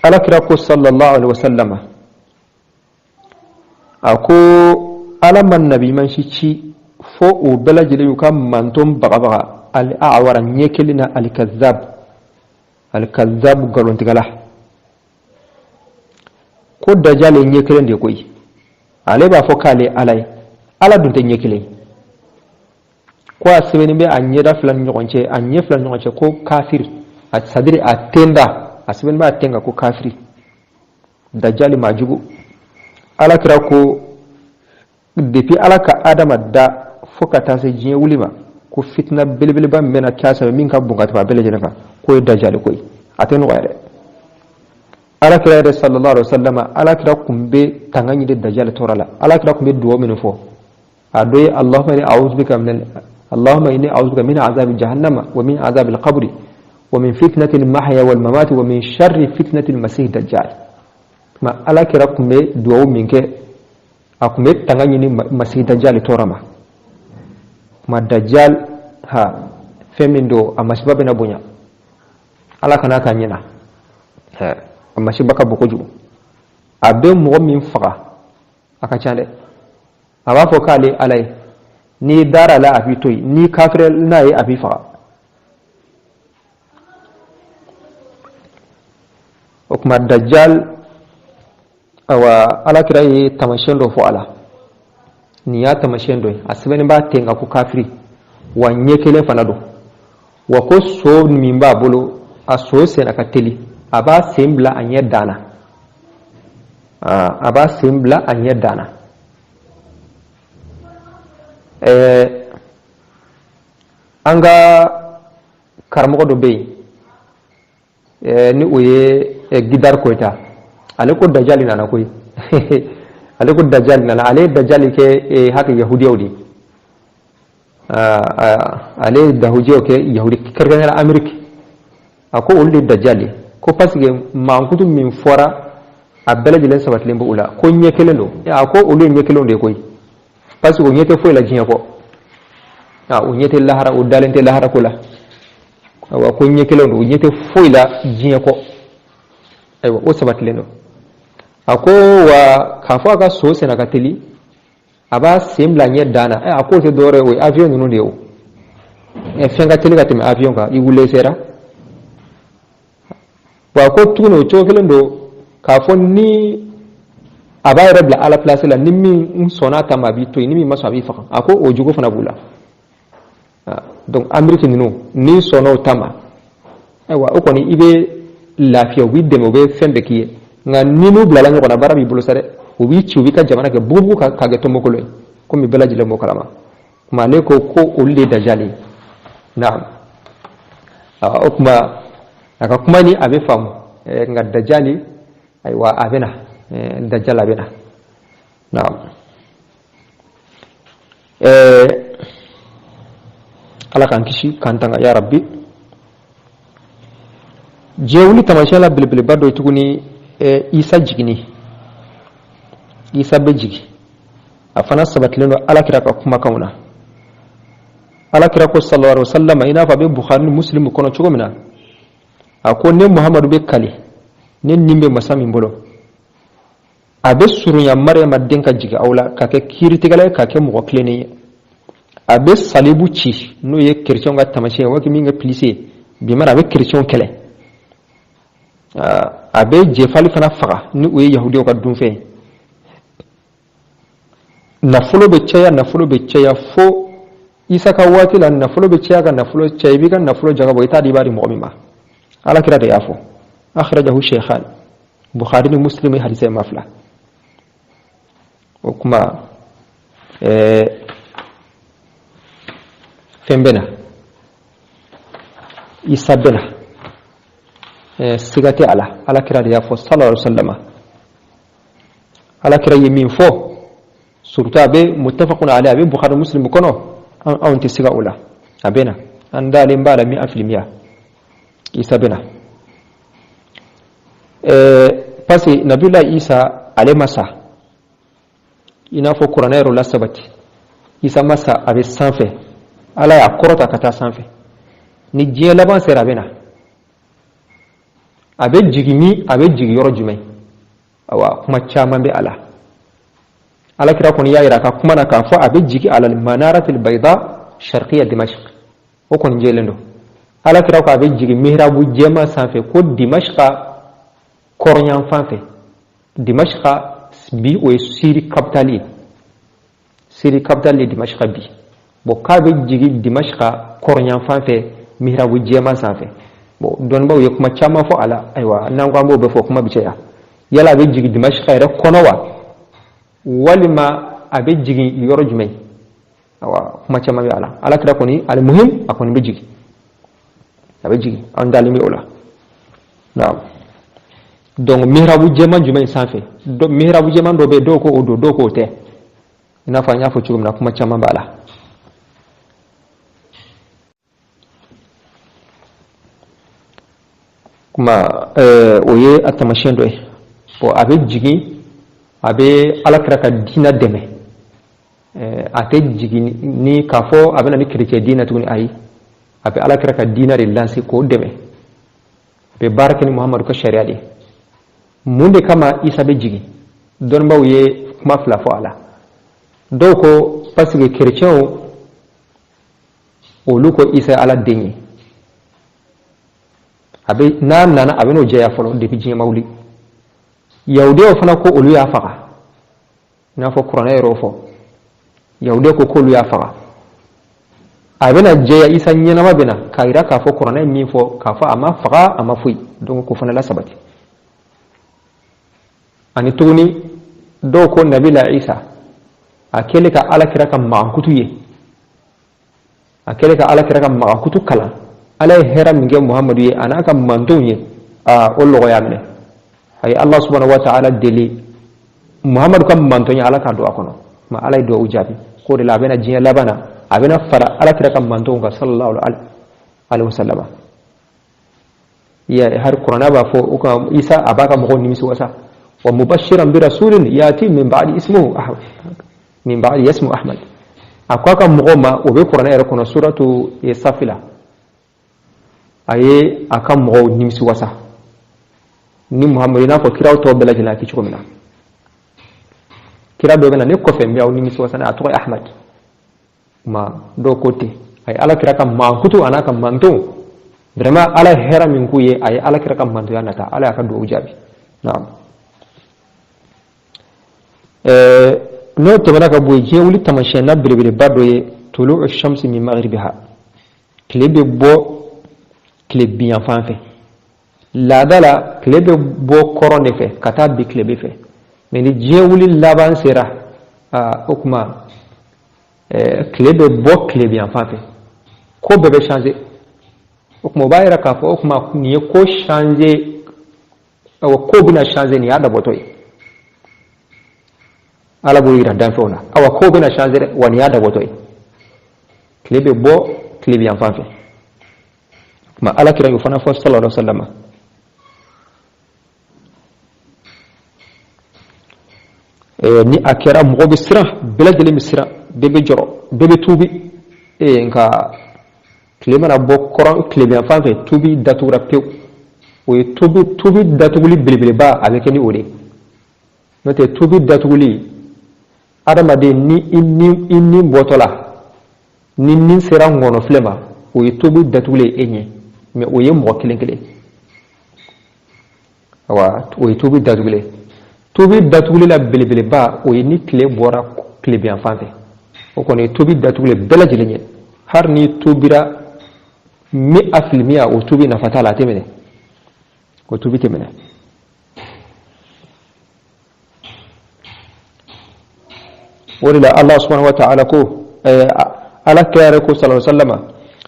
Ala kira ko sallallahu alaihi wasallam, a ko Ala ma nabi ɲuman si ci fo o bɛɛ lajɛlen y'u ka manton bagabaga al awara, ɲɛ kelen na, alikazab, alikazab, nkalontigɛla. Ko dajjal ye ɲɛ kelen de koyi. Ale b'a fɔ k'ale Ala ye, Ala dun tɛ ɲɛ kelen. Ko a sɛbɛnni bɛ a ɲɛda fila ni ɲɔgɔn cɛ, a ɲɛ fila ni ɲɔgɔn cɛ, ko kafiri, a c'est-à-dire a tenda, a sɛbɛnni bɛ a ten kan ko kafiri. Dajjali maa jugu. Ala kira ko depuis Ala ka Adama da fo ka taa se diɲɛ wuli ma, ko fitina belebeleba min bɛna kɛ a sɛbɛn min ka bon ka tɛmɛ a bɛɛ lajɛlen kan, k'o ye dajjali ko ye. A tɛ nɔgɔya dɛ. Ala kira yɛrɛ sallallahu alaihi wasallam, Ala kira kun bɛ tanga ɲini dajjali tɔɔrɔ la. Ala kira kun bɛ dugawu minnu fɔ, a dɔ ye allahumma inni a'udhu bika min allahumma inni a'udhu bika min azabi jahannama wa min azabi al-qabri wa min fitnati al-mahya wal mamati wa min sharri fitnati al-masih dajjal. Ma Ala kira kun bɛ dugawu min kɛ, a kun bɛ tanga ɲini masih dajjal tɔɔrɔ ma. Ma dajjal ha, fɛn min don, a masiba bɛna bonya. Ala kana k'a ɲɛna, a masiba ka bon kojugu. A bɛ mɔgɔ min faga, a ka ca dɛ. A b'a fɔ k'ale Ala ye, n'i dara a la, a b'i to yen, n'i kafira n'a ye, a b'i faga. O tuma dajjal, awa, Ala kira ye taamasiyɛn dɔ fɔ a la. Nin y'a taamasiyɛn dɔ ye: a sɛbɛnnen b'a ten kan ko kafiri, wa ɲɛ kelen fana don. Wa ko so min b'a bolo, a so senna ka teli, a b'a sen bila a ɲɛ dan na, a b'a sen bila a ɲɛ dan na. An ka karamɔgɔ dɔ bɛ yen, ni o ye Gidar Koyita, ale ko dajali nana koyi. Ale ko dajali nana. Ale ye dajali kɛ hakɛ yahudiyaw de. Ale ye yahudiyaw kɛ yahudi, kɛrɛnkɛrɛnnenya la Ameriki. A ko olu de dajali, ko parce que mankutu min fɔra A bɛɛ lajɛlen sabatilen b'o la ko ɲɛ kelen don. A ko olu ye ɲɛ kelenw de ye koyi, parce que o ɲɛ tɛ foyi la diɲɛ kɔ, o ɲɛ tɛ lahara, o dalen tɛ lahara ko la. Ayiwa, ko ɲɛ kelen don, o ɲɛ tɛ foyi la diɲɛ kɔ. Ayiwa, o sabatilen don. A ko wa k'a fɔ a ka so senna ka teli, a b'a sen bila ɲɛ dan na. A k'o tɛ dɔwɛrɛ ye, o ye avion ninnu de ye. O fɛn ka teli ka tɛmɛ avion kan, i wulilen sera. Wa ko tuguni o cogo kelen don, k'a fɔ ni a b'a yɛrɛ bila Ala place la, ni min sɔnna a ta ma, a b'i to yen, ni min ma sɔn, a b'i faga. A ko o jogo fana b'u la. Donc Amérique ninnu, n'i sɔnna o ta ma, ayiwa, o kɔni i bɛ lafiya, u b'i dɛmɛ, u bɛ fɛn bɛɛ k'i ye. Nka ni n'u bilala ɲɔgɔn na, baara b'i bolo sa dɛ, u b'i ci, u b'i ka jamana kɛ bugubugu k'a kɛ tɔnbɔkolo ye, komi bɛɛ lajɛlen b'o kalama. Tuma ale ko ko olu de ye dajali ye. Naam, o tuma a ka kuma ni a bɛ faamu. Nka dajali, ayiwa, a bɛ na, dajali a bɛ na. Naam, Ala k'an kisi k'an tanga ya Rabbi. Diɲɛ wuli taamasiyɛn la belebeleba dɔ ye tuguni, Isa jiginni. Isa bɛ jigin, a fana sabatilen don Ala kira ka kumakanw na. Ala kira ko sallallahu alaihi wasallam, i n'a fɔ a bɛ Bukhari ni Muslim kɔnɔ cogo min na, a ko ne Muhamadu bɛ kali ne nin bɛ masa min bolo, a bɛ surunya Mariyama den ka jigin aw la ka kɛ kiiritigɛla ye, ka kɛ mɔgɔ tilennen ye. A bɛ salibu ci, n'o ye kerecɛnw ka taamasiyɛn ye, waati min kɛ pilisi ye bi mana, a bɛ kerecɛnw kɛlɛ. A bɛ jɛfali fana faga, ni o ye yahudiyaw ka dunfɛn ye. Nafolo bɛ caya, nafolo bɛ caya fo Isa ka waati la, nafolo bɛ caya ka nafolo caya, i b'i ka nafolo jaga bɔ, i t'a di i b'a di mɔgɔ min ma. Ala kira de y'a fɔ, akhrajahu shaykhan, Bukhari ni Muslim ye hadisa ma fila. O kuma fɛn bɛ na, Isa bɛ na, siga tɛ a la. Ala kira de y'a fɔ sallallahu alaihi wasallam. Ala kira ye min fɔ, surtout a bɛ muttafaqun alayhi, a bɛ Bukhari Muslim kɔnɔ, anw tɛ siga o la. A bɛ na, an dalen b'a la min afilimiya, Isa bɛ na. Parce que Nabila Isa ale ma sa, i n'a fɔ kuranɛ yɛrɛ la sabati, Isa ma sa, a bɛ sanfɛ, Ala y'a kɔrɔta ka taa sanfɛ. Ni diɲɛ laban sera, a bɛ na, a bɛ jigin min, a bɛ jigin yɔrɔ jumɛn? Awa, kuma caman bɛ a la. Ala kira kɔni y'a yira a ka kuma na k'a fɔ a bɛ jigin alal manaratil bayda sharqiya Dimashq, o kɔni jɛlen don. Ala kira ko a bɛ jigin mihrabu jɛman sanfɛ, ko Dimashqa kɔrɔnyanfan fɛ. Dimashqa bi, o ye Siri capitale ye, Siri capitale ye Dimashqa bi. Bon, k'a bɛ jigin Dimashqa kɔrɔnyanfan fɛ, mihrabu jɛman sanfɛ. Bon, dɔnnibaw ye kuma caman fɔ a la. Ayiwa, n'an ko an b'o bɛɛ fɔ, kuma bɛ caya. Yala a bɛ jigin Dimashqa yɛrɛ kɔnɔ wa, walima a bɛ jigin yɔrɔ jumɛn? Awa, kuma caman bɛ a la. Ala kira kɔni, alimuhim, a kɔni bɛ jigin, a bɛ jigin, an dalen bɛ o la. Naam, donc mihrabu jɛman jumɛn sanfɛ? Mihrabu jɛman dɔ bɛ yen, dɔw ko o don, dɔw ko o tɛ. I n'a fɔ an y'a fɔ cogo min na, kuma caman b'a la. Kuma o ye a taamasiyɛn dɔ ye. Bon, a bɛ jigin, a bɛ Ala kira ka diinɛ dɛmɛ. A tɛ jigin ni k'a fɔ a bɛ na ni kerecɛn diinɛ tuguni, ayi, a bɛ Ala kira ka diinɛ de lanse k'o dɛmɛ, a bɛ baara kɛ ni Muhamadu ka sariya de ye. Mun de kama Isa bɛ jigin? Dɔnnibaw ye kuma fila fɔ a la. Dɔw ko parce que kerecɛnw olu ko Isa ye Ala den ye, a bɛ n'a nana a bɛ n'o jɛya fɔlɔ depuis diɲɛ ma wuli. Yahudiyaw fana ko olu y'a faga, i n'a fɔ kuranɛ yɛrɛ fɔ, yahudiyaw ko k'olu y'a faga. A bɛna jɛya, Isa ɲɛnama bɛna k'a yira k'a fɔ kuranɛ ye min fɔ, k'a fɔ a ma faga, a ma foyi, donc k'o fana lasabati. Ani tuguni dɔw ko Nabila Isa a kɛlen ka Ala kira ka magankutu ye, a kɛlen ka Ala kira ka magankutu kalan, Ala ye hɛrɛ min kɛ Muhamadu ye a n'a ka mantonw ye, aa, o lɔgɔ y'a minɛ. A ye Allah subhanahu wa ta'ala deli Muhamadu ka mantonya, Ala k'a don a kɔnɔ. Ma Ala ye duwawu jaabi k'o de la, a bɛna diɲɛ laban na, a bɛna fara Ala kira ka mantonw kan sallallahu alaihi wasallam. Ya hari kuranɛ b'a fɔ o kan, Isa a b'a ka mɔgɔw nimisi wasa Wa mubashiran bi rasulin yati min ba'di ismuhu Ahmad, min ba'di ismuhu Ahmad. A ko a ka mɔgɔw ma, o bɛ kuranɛ yɛrɛ kɔnɔ suratu Safi la, a ye a ka mɔgɔw nimisi wasa ni Muhammad, i n'a fɔ kiraw tɔw bɛɛ lajɛlen a kɛ cogo min na. Kira dɔ bɛ na ne kɔfɛ, n bɛ aw nimisi wasa, a tɔgɔ ye Ahmad. Ma dɔw ko ten, a ye ala kira ka mankutu a n'a ka manton, vraiment ala ye hɛrɛ min k'u ye, a ye ala kira ka mantoya nata, ala y'a ka dugawu jaabi. Naam. N'o tɛmɛna ka bɔ yen, diɲɛ wuli taamasiyɛn na belebeleba dɔ ye tulu'u shamsi min maghribiha, tile bɛ bɔ tile binyanfan fɛ. Laada la tile bɛ bɔ kɔrɔn de fɛ ka taa bin tilebin fɛ, mais ni diɲɛ wuli laban sera, o tuma tile bɛ bɔ tilebin yanfan fɛ, ko bɛɛ bɛ changer. O tuma o b'a yira k'a fɔ o tuma nin ye ko changer, awa ko bɛna changer, nin y'a dabɔtɔ ye. Ala b'o yira danfɛnw na, awa ko bɛna changer dɛ, wa nin y'a dabɔtɔ ye. Tile bɛ bɔ tilebin yanfan fɛ. Ma ala kira y'o fana fɔ sallallahu alaihi wasallam. Ni a kɛra, mɔgɔ bɛ siran, bɛɛ lajɛlen bɛ siran, bɛɛ bɛ jɔrɔ, bɛɛ bɛ tuubi. Nka tile mana bɔ kɔrɔn tilebin yanfan fɛ, tuubi datugura pewu. O ye tuubi datuguli belebeleba, a bɛ kɛ ni o de ye. N'o tɛ tuubi datuguli, adamaden ni i ni bɔtɔ la, ni ni sera ŋɔnɔfilɛ ma, o ye tuubi datuguli ye e ɲɛ, mais o ye mɔgɔ kelen kelen. Awa o ye tuubi datuguli ye. Tuubi datuguli la belebeleba, o ye ni tile bɔra tilebin yanfan fɛ, o kɔni ye tuubi datuguli bɛɛ lajɛlen ye. Hali n'i tuubira mi'a fil mi'a, o tuubi nafa t'a la, a tɛ minɛ, o tuubi tɛ minɛ. O de la Allah subhanahu wa ta'ala ko, ala kira yɛrɛ ko sallallahu alaihi wasallam,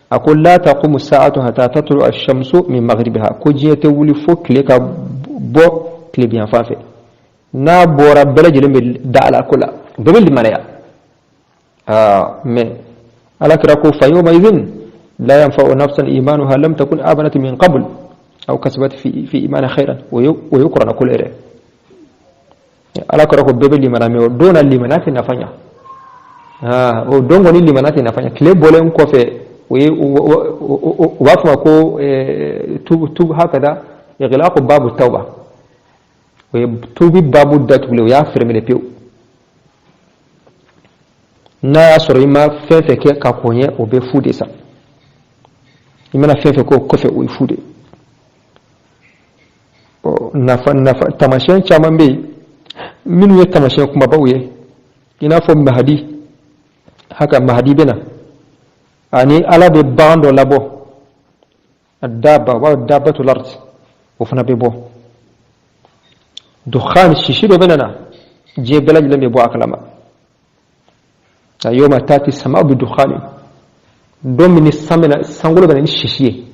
a ko la taqumu sa'atu hatta tatlu ash-shamsu min maghribiha, ko diɲɛ tɛ wuli fo tile ka bɔ tilebin yanfan fɛ. N'a bɔra, bɛɛ lajɛlen bɛ da ala ko la, bɛɛ bɛ limaniya. Mais ala kira ko fa yawma idhin la yanfa'u nafsan imanuha lam takun amanat min qabl aw kasabat fi imani khairan. O ye kuranɛ ko yɛrɛ. Ala kira ko bɛɛ bɛ limaniya, mais o don na limaniya tɛ nafa ɲa. O don kɔni limaniya tɛ nafa ɲa. Tile bɔlen kɔfɛ, o ye u b'a fɔ ma ko tub hakada ighlaqu babu tawba, o ye tubi babu datugulen, o y'a fermé pewu. N'a y'a sɔrɔ i ma fɛn fɛn kɛ ka kɔn ɲɛ, o bɛ fu de sa. I mana fɛn fɛn k'o kɔfɛ, o ye fu de. Nafa taamasiyɛn caman bɛ yen minnu ye taamasiyɛn kunbabaw ye, i n'a fɔ mahadi, haka mahadi bɛ na, ani ala bɛ bagan dɔ labɔ, a daba, o b'a fɔ dabatul ard, o fana bɛ bɔ. Dukhan, sisi dɔ bɛ na, diɲɛ bɛɛ lajɛlen bɛ bɔ a kalama. Yawma tati sama'u bi dukhani, don min ni san bɛna, sankolo bɛ na ni sisi ye,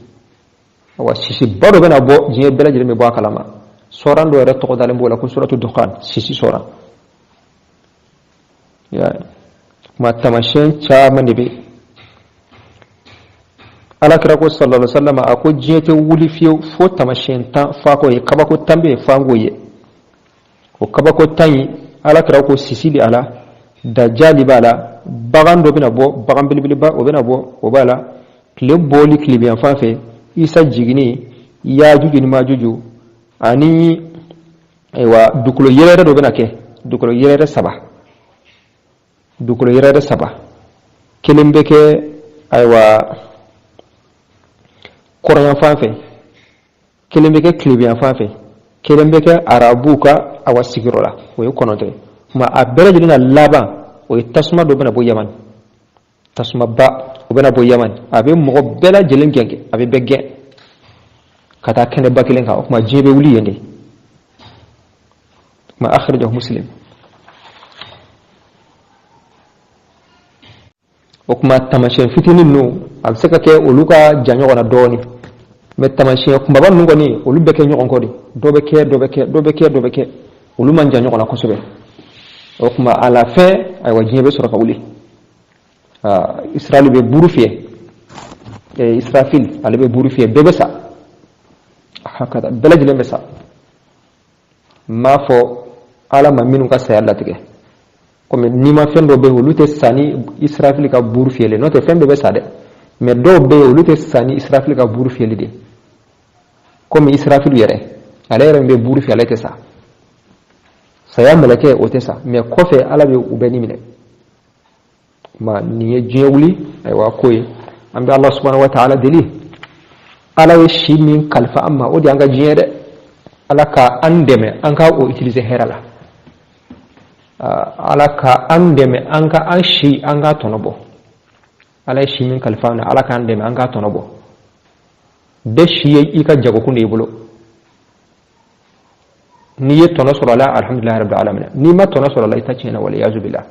awa sisiba dɔ bɛna bɔ, diɲɛ bɛɛ lajɛlen bɛ bɔ a kalama. Sɔran dɔ yɛrɛ tɔgɔ dalen b'o la ko suratu dukhan, sisi sɔran. Kuma taamasiyɛn caman de bɛ yen. Ala kira ko sallallahu alaihi wasallam, a ko diɲɛ tɛ wuli fiyewu fo taamasiyɛn 10 f'a k'o ye, kabako 10 bɛ yen f'an k'o ye. O kabako 10 in, ala kira ko sisi bɛ a la, dajali b'a la, bagan dɔ bɛna bɔ, bagan belebeleba o bɛna bɔ, o b'a la, tile bɔli tilebin yanfan fɛ, isa jiginni, yajuju ni majuju, ani ayiwa dugukolo yɛrɛyɛrɛ dɔ bɛna kɛ, dugukolo yɛrɛyɛrɛ saba, dugukolo yɛrɛyɛrɛ saba, kelen bɛ kɛ ayiwa kɔrɔnyanfan fɛ, kelen bɛ kɛ tilebinyanfan fɛ, kelen bɛ kɛ arabuw ka awa sigiyɔrɔ la, o ye 9 ye. Kuma a bɛɛ lajɛlen na laban, o ye tasuma dɔ bɛna bɔ Yaman, tasumaba o bɛna bɔ Yaman, a bɛ mɔgɔ bɛɛ lajɛlen gɛn, a bɛ bɛɛ gɛn ka taa kɛnɛba kelen kan. O tuma diɲɛ bɛ wuli yen de. Kuma akhrajahu Muslim. O tuma taamasiyɛn fitinin ninnu, a bɛ se ka kɛ olu ka jan ɲɔgɔn na dɔɔnin, mais taamasiyɛn kunbaba ninnu kɔni, olu bɛ kɛ ɲɔgɔn kɔ de, dɔ bɛ kɛ, dɔ bɛ kɛ, dɔ bɛ kɛ, dɔ bɛ kɛ, olu man jan ɲɔgɔn na kosɛbɛ. O tuma à la fin, ayiwa diɲɛ bɛ sɔrɔ ka wuli. Israël bɛ buru fiyɛ, Israfil ale bɛ buru fiyɛ, bɛɛ bɛ sa, hakada bɛɛ lajɛlen bɛ sa. N m'a fɔ Ala ma minnu ka saya latigɛ, komi nimafɛn dɔw bɛ yen, olu tɛ sa ni Israfili ka buru fiyɛli, n'o tɛ fɛn bɛɛ bɛ sa dɛ. Mais dɔw bɛ yen, olu tɛ sa ni Israfili ka buru fiyɛli de, komi Israfili yɛrɛ, ale yɛrɛ min bɛ buru fiyɛ, ale tɛ sa. Saya mɛlɛkɛ, o tɛ sa, mais kɔfɛ Ala bɛ u bɛɛ ni minɛ. Ma nin ye diɲɛ wuli ayiwa ko ye. An bɛ Ala subhanahu wa ta'ala deli, Ala ye si min kalifa an ma, o de y'an ka diɲɛ dɛ. Ala ka an dɛmɛ an ka o utiliser hɛrɛ la. Ala ka an dɛmɛ an ka an si, an ka tɔnɔ bɔ. Ala ye si min kalifa an na, Ala k'an dɛmɛ an ka tɔnɔ bɔ. Bɛɛ si ye i ka jagokun de y'i bolo. N'i ye tɔnɔ sɔrɔ a la, alhamdulilahi rabbil alamin. N'i ma tɔnɔ sɔrɔ a la, i ta tiɲɛna, wala yazu billah.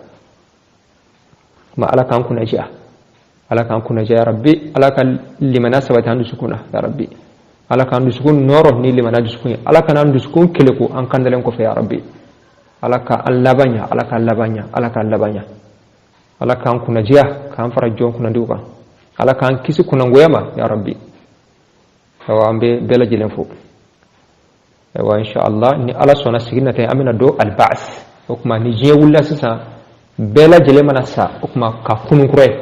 Ma Ala k'an kunna diya, Ala k'an kunna diya ya rabbi. Ala ka limaniya sabati an dusukun na ya rabbi. Ala k'an dusukun nɔrɔ ni limaniya dusukun ye. Ala kana an dusukun keleku an kandalen kɔfɛ ya rabbi. Ala ka an laban ɲa, Ala k'an laban ɲa, Ala k'an laban ɲa. Ala k'an kunna diya, k'an fara jɔn kunnadiw kan. Ala k'an kisi kunnangoya ma ya rabbi. Ayiwa, an bɛ bɛɛ lajɛlen fo. Ayiwa, inshallah, ni Ala sɔnna, sigi nata an bɛna don albaas. O tuma ni diɲɛ wulila sisan, bɛɛ lajɛlen mana sa, o tuma ka kunun kura ye,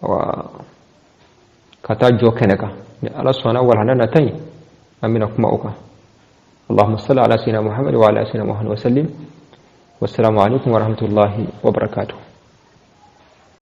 awa, ka taa jɔ kɛnɛ kan. Ni Ala sɔnna, walanda nata in an bɛna kuma o kan. اللهم صل على سيدنا محمد وعلى سيدنا محمد وسلم، والسلام عليكم ورحمة الله وبركاته.